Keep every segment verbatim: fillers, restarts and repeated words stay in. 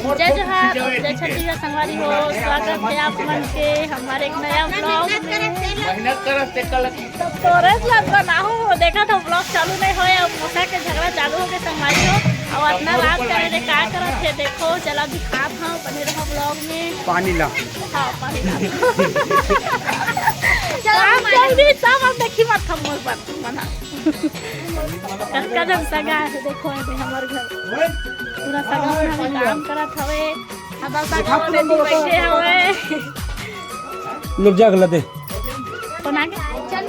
जय जोहार, जय छत्तीसगढ़ संगवारी हो, स्वागत है आप मन के हमारे एक नया vlog में। मेहनत करत ते कल तोरे ला बनाहूँ, देखा था vlog चालू नहीं होए, अब मोसा के झगड़ा चालू हो गए संगवारी हो। अब इतना रात करे रे का करत है, देखो चला दिखात हूँ, बने रहो vlog में। पानी ला। हाँ, पानी ला। काम जल्दी, सब हम देखी मत हम मोर पर मना। कतका जन सगा है, देखो ये हमर घर। पूरा सगा मन हमें काम करत हवे। अब सगा मन एती बैठे हवे। लोग जाग ला दे। कौन आगे?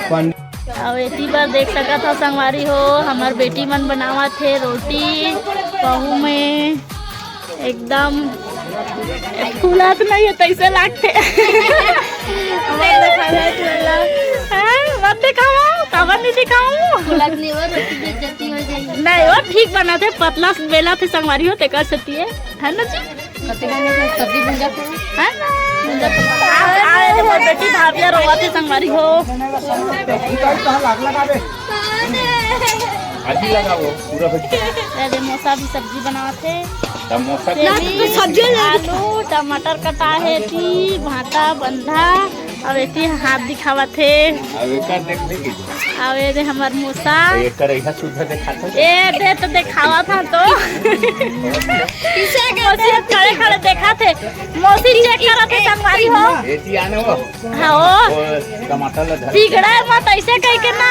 पानी। अब एती बर देख सकत हो संगवारी हो, हमर बेटी मन बनावत हे रोटी, पहू में एकदम फूलत नहीं है, तैसे लागथे। मत दिखावा, हाँ, मत दिखावा, काबर नहीं दिखाऊं? फूलत नहीं, वो रोटी बेइज्जती हो जाएगी। नहीं, वो ठीक बनाथे, पतला बेला थे संगवारी हो, तेकर सेती है, है ना जी? कते गाने में सब्जी भुंजा के हैं? आ, आ, ये मोर बेटी भाभिया रोवत हे संगवारी हो। अभी लगा वो पूरा बच्चा। अरे मोसा भी सब्जी बनावत हे। तब मोसा सेमी, तो सब्जी ले आलू, टमाटर कटा हे, ती, भांटा, बंधा, अब एती हाथ दिखावत हे। अब एकर देख ले के। अब ये दे हमर मोसा। तो एकर ऐसा सुधा दिखाता है। ए दे तो दिखावा था तो। इसे मौसी खड़े खड़े देखा थे। मौसी चेक करत हे संगवारी हो। एती आने वो। हाँ, वो। वो टमाटर ला धर। बिगड़े मत ऐसे कह के ना,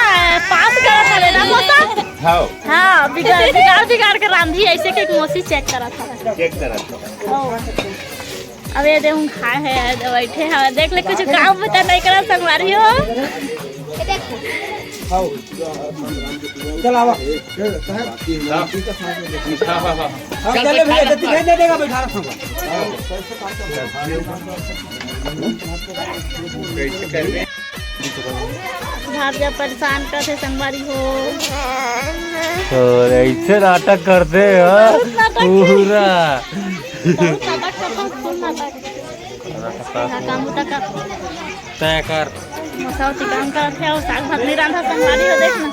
पास करत हवे ना मोसा। हाँ। हाँ, बिगाड़, बिगाड़, बिगाड़ के रांधी ऐसे कह के मौसी चेक करत हवे। चेक करत हवे। हाँ। अब ये दे हम खाए हैं, ये दे बैठे हैं, देख ले कुछ काम बता नहीं करा संगवारी हो। आओ। चल आवा। हाँ, हाँ, हाँ। हाँ, चल चले भैया, बैठा जल्दी रख। नहीं, नहीं देगा, बैठा रखूंगा। कैसे कर रहे हैं? भाभिया परेशान करथे संगवारी हो। और ऐसे नाटक करते हो बहुत नाटक है। पूरा। बहुत नाटक करता हूँ, full नाटक। हाँ, काम बुता कर। तय कर। मसाला चिकन करत हे और साग भात नहीं रांधा संगवारी हो, देख ना।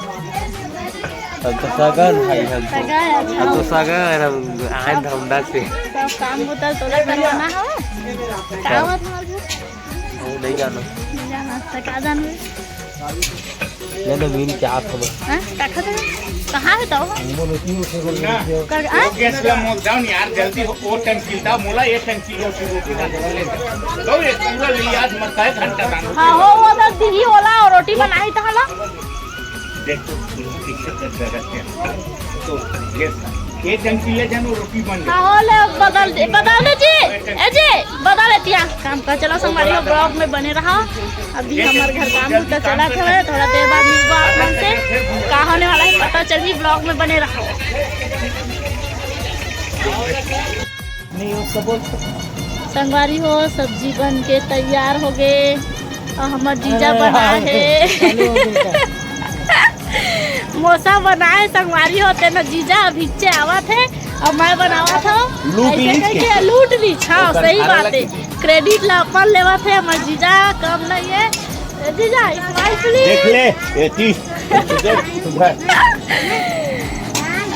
हम तो सगा भाई, हम तो। सगा है, हम तो सगा है, हम आए धमदा से। सब काम बुता तोला करवाना हो। का बात हो? वो नहीं जाना। नहीं जाना, तो का जानबे? नहीं, नहीं, मीन क्या आप खबर? हाँ? का खाते हो? कहाँ है तो? वो रोटी उठे बोल रहे थे। कर, हाँ? गैस ला मोल डाउन यार, जल्दी हो, वो टंकी ला, मोला ये टंकी रोटी, रोटी ना ले। तो ये पूरा लियाज मत है, घंटा खाना। हाँ, हो, वो तो दीदी ओला और रोटी बनाई तो हला। देख, तो दिक्कत कर रखे हैं। तो गैस, ये टंकी ले जानो, रोटी बन जाए। हाँ, हो ले, बदल दे, बदल दे जी। ए जी, बदल दे तिया। काम का चला संगवारी हो, vlog में बने रहा। अभी हमारे घर काम बुता चला था, थोड़ा देर बाद मिलबो आप मन से। का होने वाला है पता चली, vlog में बने रहा। नहीं, उसको बोल। संगवारी हो, सब्जी बन के तैयार हो गए और हमार जीजा अरे, बनाए हाँ, हे। चालू हो गई का? मोसा बनाए संगवारी हो, तेना जीजा अभी चे आवत हे और मैं बनावत हूँ। लूट ऐसे लीज करके के। लूट लीज, हाँ, ओकर सही खाना बात है। लगी। Credit ला अपन लेवत हे, हमार जीजा कम नहीं है। ए जीजा, smile please। देख ले, ए चीज।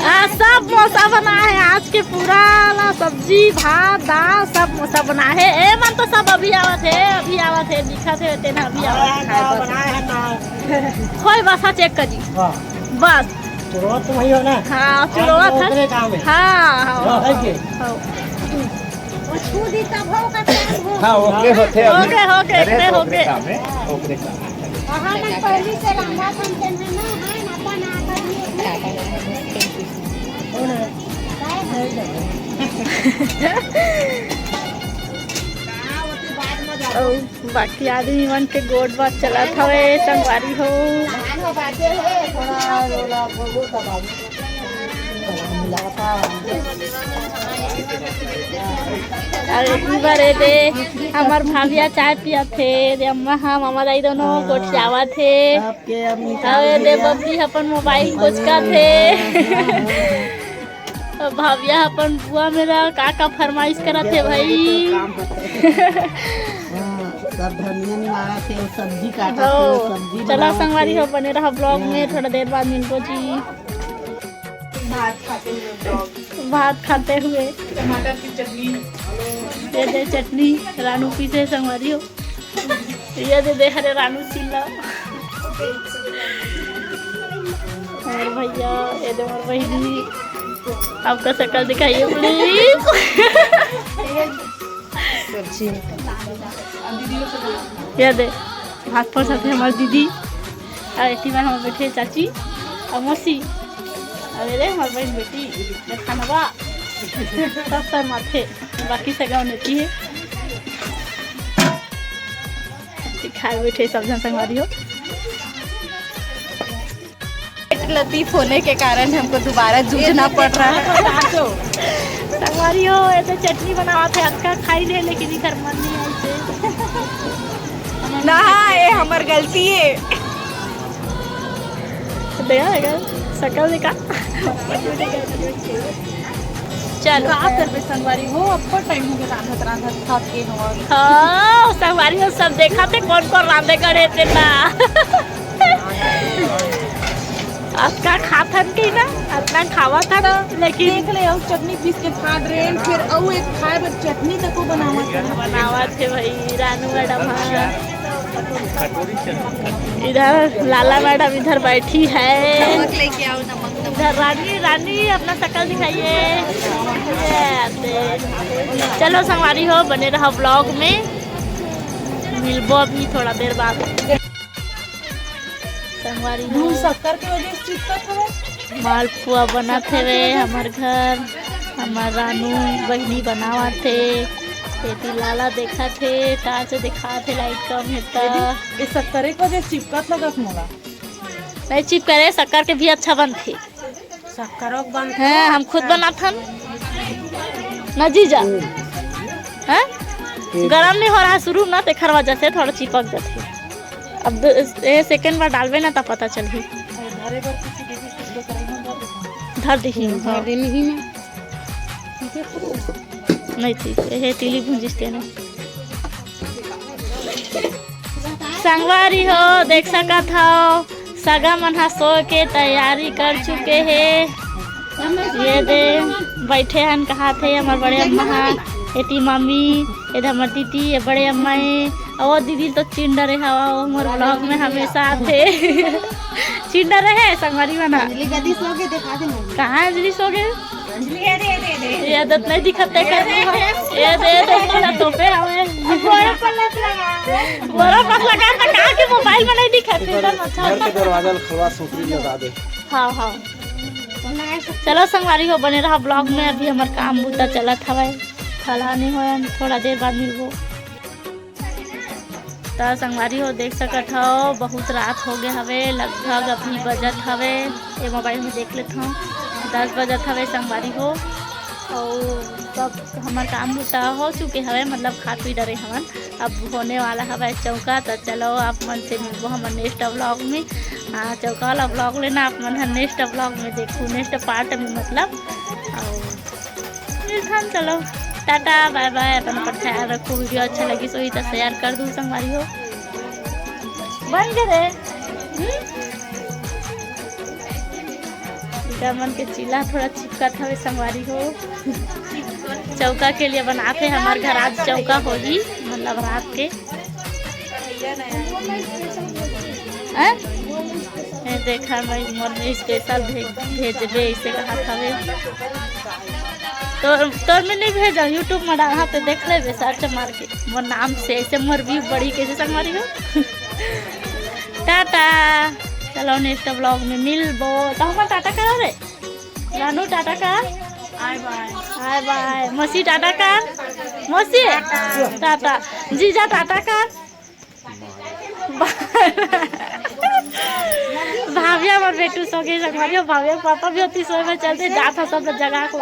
आ, सब मोसा बना है आज के पूरा ना, सब्जी, भात, दाल, सब मोसा बना है। ए मन तो सब अभी आवत है, अभी आवत है, दिखत है, तेना अभी आवत है। हाँ, बनाए हैं तो। खोई बस, हाँ, check कर जी। हाँ। बस। चुड़वा तो वही हो ना? हाँ, चुड़वा हाँ, था। ओकरे काम है। हाँ, हाँ, हाँ, है हाँ, के? हाँ। वो छू दी तब हो का काम हो। हाँ, ओकरे होथे अभी। ओकरे, ओकरे, अरे, ओकरे, तो ओकरे ओकरे। काम है, ओकरे काम है। हाँ, मैं पहली से रांधा समझे हैं ना, हाँ, अपन आकर भी। अउ बाकी आदमी मन के गोठ बात चलत हवे, संगवारी हो। अरे, ई बार ए दे, हमर भाभिया चाय पियत हे, रे अम्मा, हाँ, मामा दाई दोनों गोठियावत हे। अउ ए दे, बबली अपन mobile कोचकत हे। भाभिया अपन बुआ मेरा का का फरमाइश करत हे भाई। हाँ, सब धनिया निमारत हे, सब्जी काटत हे, हो, सब्जी चला बनावत संगवारी हे। हो, बने रहा vlog में, हाँ। थोड़ा देर बाद मिलबो जी। भात खाते हुए vlog। भात खाते हुए। टमाटर की चटनी। ये दे चटनी, रानू पीसे संगवारी हो। ये दे दे हरे रानू सिल्ला। और भैया, ये दे मोर बहिनी। आपका शकल दिखाइए please। सब्जी। ये दे, भात पर साथे हमार दीदी, और एती बार हम बैठे चाची और मौसी, और ये दे हमार बहन बेटी, ये खाना बा, सब सर माथे, बाकी सगा नेती है। खाए बैठे सब जन संगवारी हो। पेट लतीफ होने के कारण हमको दोबारा जूझना पड़ रहा है। संगवारी हो, ये तो चटनी बनावा थे, अतका खाई ले, लेकिन इधर मन नहीं आइसे। ना, ये हमर गलती है। देखा, देखा, शकल देखा। चलो। का करबे संगवारी हो, अब्बड़ टाइम हो गया रांधत रांधत, थक गे हवं। हाँ, संगवारी हो, सब देखा थे कौन कौन रांधे गड़े थे ना। अतका खाथन के ना, अतना खावा था ना, लेकिन देख ले, अउ चटनी पीस के खा रहे हैं, फिर अउ एक खाए बर चटनी तको बनावत है। बनावत है भाई, रानू मैडम है। इधर लाला मैडम इधर बैठी है। नमक लेके आओ, नमक, नमक। इधर रानी, रानी अपना शकल दिखाइए। ये आते। चलो संगवारी हो, बने रहो vlog में, मिलबो अभी थोड़ा देर बाद। संगवारी हो, शक्कर के वजह से चिपकत हवे। मालपुआ बनत हवे हमर घर, हमर रानू बहिनी बनावत हे, एती लाला देखत हे, टार्च दिखात हे, लाइट कम हे त। ये शक्कर के वजह से चिपकत लगत मोला। नहीं चिपकरे, शक्कर के भी अच्छा बनथे। शक्करो के बनथे। हाँ, हम खुद बनाथन ना जीजा। हैं? गरम नहीं हो रहा शुरू ना, तेखर वजह से थोड़ा चिपक जाथे। अब दो, ये सेकंड बार डालबे ना, तब पता चलही। धर दीही, हम्म, हाँ। धर देनी ही मैं। नहीं थी, ये तिली भूंजिस तेने। संगवारी हो, देख सकत हव, सगा मन ह सोए के तैयारी कर चुके हे। ये दे बैठे हन, कहात हे हमर बड़े अम्मा ह, एती मम्मी, एदे हमर दीदी, ये बड़े अम्मा ए, अउ वो दीदी तो चिंडरे हवा, वो मोर vlog में हमेशा आथे। चिंडरे हे संगवारी मन ह। अंजलि गदी सो गे, देखा दे मम्मी। कहाँ अंजलि सो गे? ये आदत नहीं दिखत हे कर। ये दे, दे, पूरा तोपे हवे। बोरा पलक लगा। बोरा पलक लगा त कहाँ के मोबाइल में नहीं दिखत हे, इधर अच्छा घर के दरवाजा ल खलवा, सुतरी लगा दे। हाँ, हाँ। चलो संगवारी हो, बने रहा vlog में, अभी हमर काम बूता चलत हवय, खला नहीं होय, थोड़ा देर बाद मिलबो। त संगवारी हो, देख सकत हव, बहुत रात हो गए हवे, लगभग अभी बजत हवे, ये मोबाइल में देख लेत हव, दस बजत हवे संगवारी हो। अउ सब हमर काम बूता हो चुके हवे, मतलब खा पी डरे हवन, अब होने वाला हवे चौका। त चलो आप मन से मिलबो हमर नेक्स्ट vlog में। हाँ, चौका वाला vlog लेना आप मन ह नेक्स्ट vlog में देखू, नेक्स्ट पार्ट में मतलब। अउ मिलथन, चलो, टाटा, बाय बाय, अपन अपन ख्याल रखो। वीडियो अच्छा लगिस होही त शेयर कर दू संगवारी हो। बन गे रे। हम्म? इधर मन के चीला थोड़ा चिपकत हवे संगवारी हो। चौका के लिए बनात हे हमर घर, आज चौका होही, मतलब रात के। हैं? ए, देखा भाई, मोर में स्पेशल भे-, भेजबे, ऐसे कहा था वे। तोर, तोर में नहीं भेजा, YouTube में डाला, तो देख लेबे, सर्च मार के मोर नाम से, ऐसे मोर व्यू बढ़ी, कैसे संगवारी हो। टाटा, चलो नेक्स्ट vlog में मिलबो। तो हम टाटा करा रे, रानू टाटा कर। बाय बाय। बाय बाय। मौसी टाटा कर। मौसी टाटा। टाटा। जीजा टाटा कर। भाविया मोर बेटू सो गई संगवारी हो, भाविया के पापा भी होती सोए में चलते जात ह सब जगह को।